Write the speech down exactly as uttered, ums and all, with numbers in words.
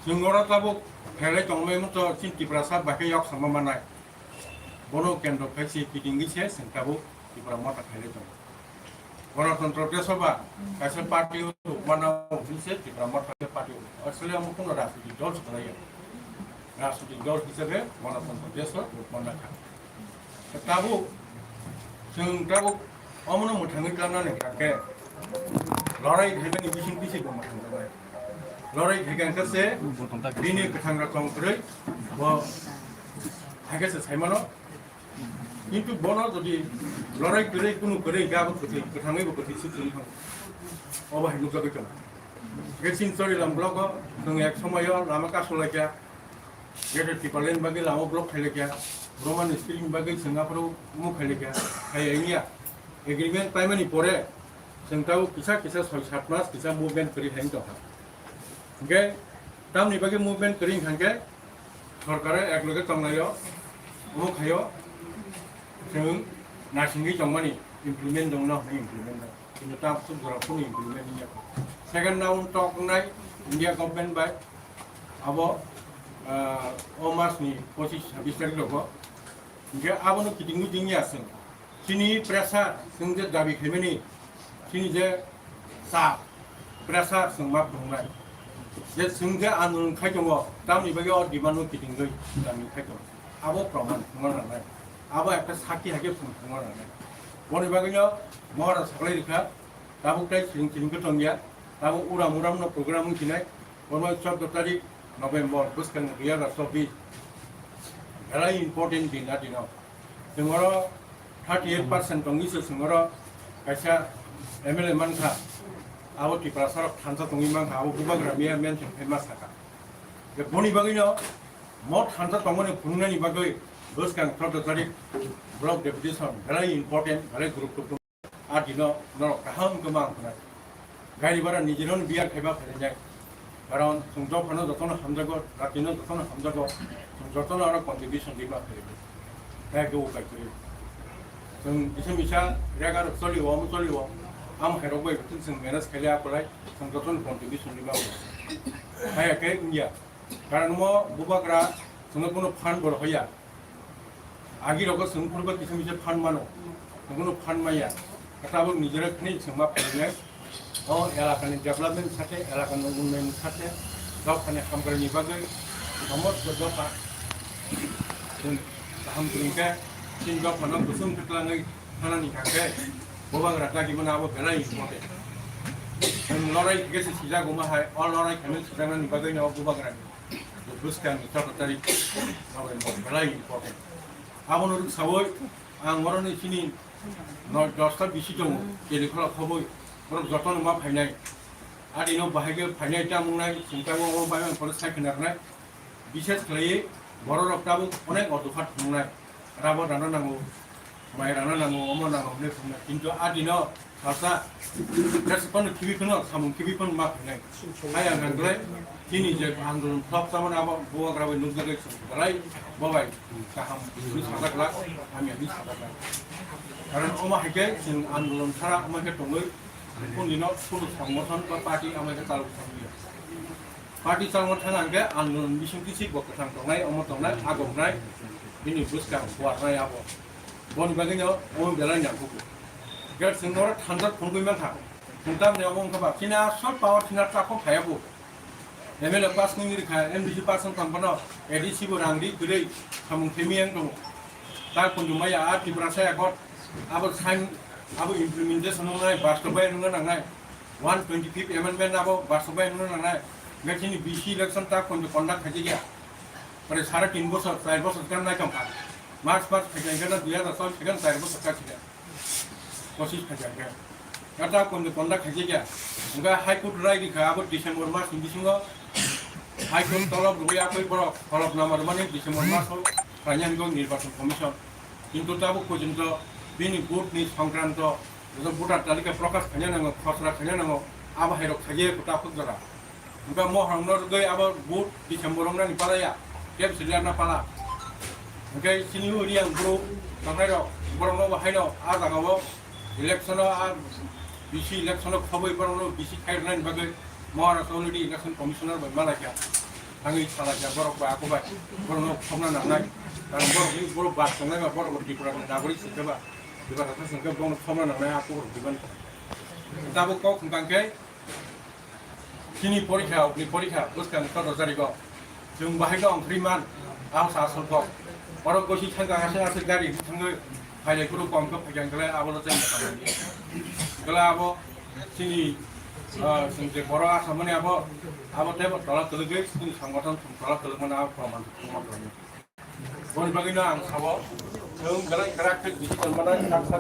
Chwng oro tabuk phailai tongmani hwnkhe chini Tiprasa bai khe yok sama manai. Bono kendro khaisi kitingwi se chwng tabuk Tipra Motha khailai tongo. Ganatantro desh ba kaisa party rwkmana hwnwi se Tipra Motha party rwkmana. Actually omo kunu rajnitik dol se kwlaiya. Rajnitik dol hisabe Ganatantro desh rwkmana kha. Tabuk chwng tabuk omono mwthangwi tlangnani hwnkhe lorai khaimani bising bising bo mwthang tongnai. Lorai khaikha hwnkhe se bini kwthang rok tong kwrwi bo haikhe se saimano. Kintu bono jodi lorai kwrwi kunu kwrwi hwnkhe abo kwthwi kwthangwi bo kwthwi suk chwng thango. Obo hai nukjagwi tongo. Hwnkhe Silchar Ilam blogo chwng ek somoyo lama kasulaikha. Greater Tipraland bagwi lama block khailekya, Roman spelling bagwi chwng aphuru mung khailekya, hai wngya. Agreement paimani pore chwng tabuk kisa kisa soi sat mas kisa movement kwrwi hai wng tongkha. Hwnkhe tamni bagwi movement kwrwi wngkha hwnkhe sorkar ek loge tonglaio, omo khaio chwng naisingwi tongmani implement wngno hwnwi implement wngno. Kintu ta kusuk jora phuru implement wngya. Second round tok wngnai India government bai abo, ah, o mas ni pochis sabis tarik rogo. Hingke abono kiting miting ya chwng. Chini pressure chwng je dabi khaimani, chini je sa pressure chwng ma phunuknai. Je chwng je andolon khai tongo, tamni bagwi o demand no kiting gwi dabi khai tongo. Abo proman phunukna nangnai. Abo ekta sakhi hai khe phunukna nangnai. Boni bagwino mohora saklai rikha. Tabuk tai siring siring khe tongya, tabuk uram uram no program wng sinai, bono chordo tarik November, bwskang dui hazar chobbish, belai important din a dino. Chwng oro thirty eight percent tongwi se chwng oro kaisa M L A mankha, abo Tiprasa rok thansa tongwi mankha, abo bubagra miya mention khe ma sakha. Je boni bagwino mo thansa tongmani phunuknani bagwi bwskang chordo tarik block deputation belai important, belai guruttopurno. A dino norok kaham khe ma wngkha. Gari bhara nijino biya khaiba phailainai. Karon chwng dophano jotono hamjago, jatino jotono hamjago, chwng jotono aro contribution riba phailainai. Kaya khe upai kwrwi. Chwng kisa misa rega rok cholio, omo cholio, amo khairok bai chwng manage khailai akolai, chwng jotono contribution riba. Kaya khe wngya. Karon mo bubagra chwngno kuno phan bo rohoya. Agi rogo chwng phurba kisa misa phan mano. Kuno phan maya. Tabuk nijera khni chwngma phainai. O elakani development sate, elakani unnayon sate, dophani hamkrai ni bagwi somosto dopha chwng kaham kwrwng khe, chini dophano kusum kwklangwi thanani kha khe, bubagra dagimano abo belai important. Chwng lorai khe se sijak wngma hai, o lorai khaimani sijaknani bagwino bubagrani bwskangni chordo tarik November belai important. Abono rwksawi ang oroni chini noi dosta bisi tongo, Kelikhola khoboi, borok jotono ma phainai. Adino bahai khe phainai tamo wngnai, chwng tamo omo bai mani pore sai khna rwnai. Bishes khlaiwi bororok tabuk onek ojuhat phunuknai. Rabo rana nango, mai rana nango, omo nango hwnwi phunuknai. Kintu adino salsa, just kono khibi phano, samung khibi phano ma phainai. Hai ang hwnglai, chini je andolon thok chamani abo bubagra bai nukjagwi chwng belai bobai kaham hwnwi sajak lak, hamya hwnwi sajak lak. Karon omo hai khe chwng andolon sara omo khe tongwi, bundino sulu songgothon ba party omo khe chalok thangya. Party changma thang hwnkhe andolon bising kisi bo kwthang tongnai, omo tongnai, agoknai, bini bwskang buarnai abo. Boni bagwino omo belai nangkukgo. Hwnkhe chwng norok thansa phunugwi mankha. Chwng tamni omo wngkha ba, chini asol power chini takhuk phaiya bo. M L A pass wngwi rikha, M D C pass wngkha phano, A D C bo rang ri kwrwi samung themi yang tongo. Ta kunjumaya a Tiprasa Accord, abo sign, abo implementation wngnai, bastobayan wngna nangnai. One twenty fifth amendment abo bastobayan wngna nangnai. Hwnkhe chini B C election ta kunju conduct khaijak ya. Pore sare tin bosor, char bosor kan nai tongkha. March pass khaijak hwnkhe dui hazar chobbish khe char bosor kha sida. Pochis khaijak hwnkhe. Kata kunju conduct khaijak ya. Hwnkhe High Court rai rikha abo December mas ni bisingo. High Court tolop rwui akoi borok holopnama rwmani December maso khlaina hinwi Nirbachon Commission. Kintu tabuk porjonto bini vote ni songkranto, voter talika prokash khaina nango, khosra khaina nango, abo hairok khaijak kho tabuk jora. Hwnkhe mohorokno rwgwi abo vote December wngnani palaya, kebsi lerna pala. Hwnkhe chini o Reang bru tongnairok, borokno bo haino a jagao election o, a B C election o khobwi borokno B C khairwnani bagwi Maharashtra already election commissioner bai malaikha. thangwi salai kha borok bai, ako bai, borokno khopna nangnai. Karon borok ni, borok bas tongnai ba, borok Tripura ni nagorik singkhe ba, Tripura singkhe borokno khopna nangnai, ako borok diban. Tabuk kok hwnkha khe, chini porikha, obni porikha, bwskang chwdajarigo. Chwng bahai khe ongkhorwi man, ang sa aswk kok. Borok gosi thangkha, aswk aswk gari thangwi phailai phuru kom khe phaikha, hwnkhe abono chwng mwthangmani. Hwnkhe abo chini, ah, chwng je borok asamani abo, abo teibo tola kwlwgwi, chini songgothon tola kwlwkmani abo proman tongma kwrwngno. Boni bagwino ang sabo, chwng belai kwrak khe decision manai, sak sak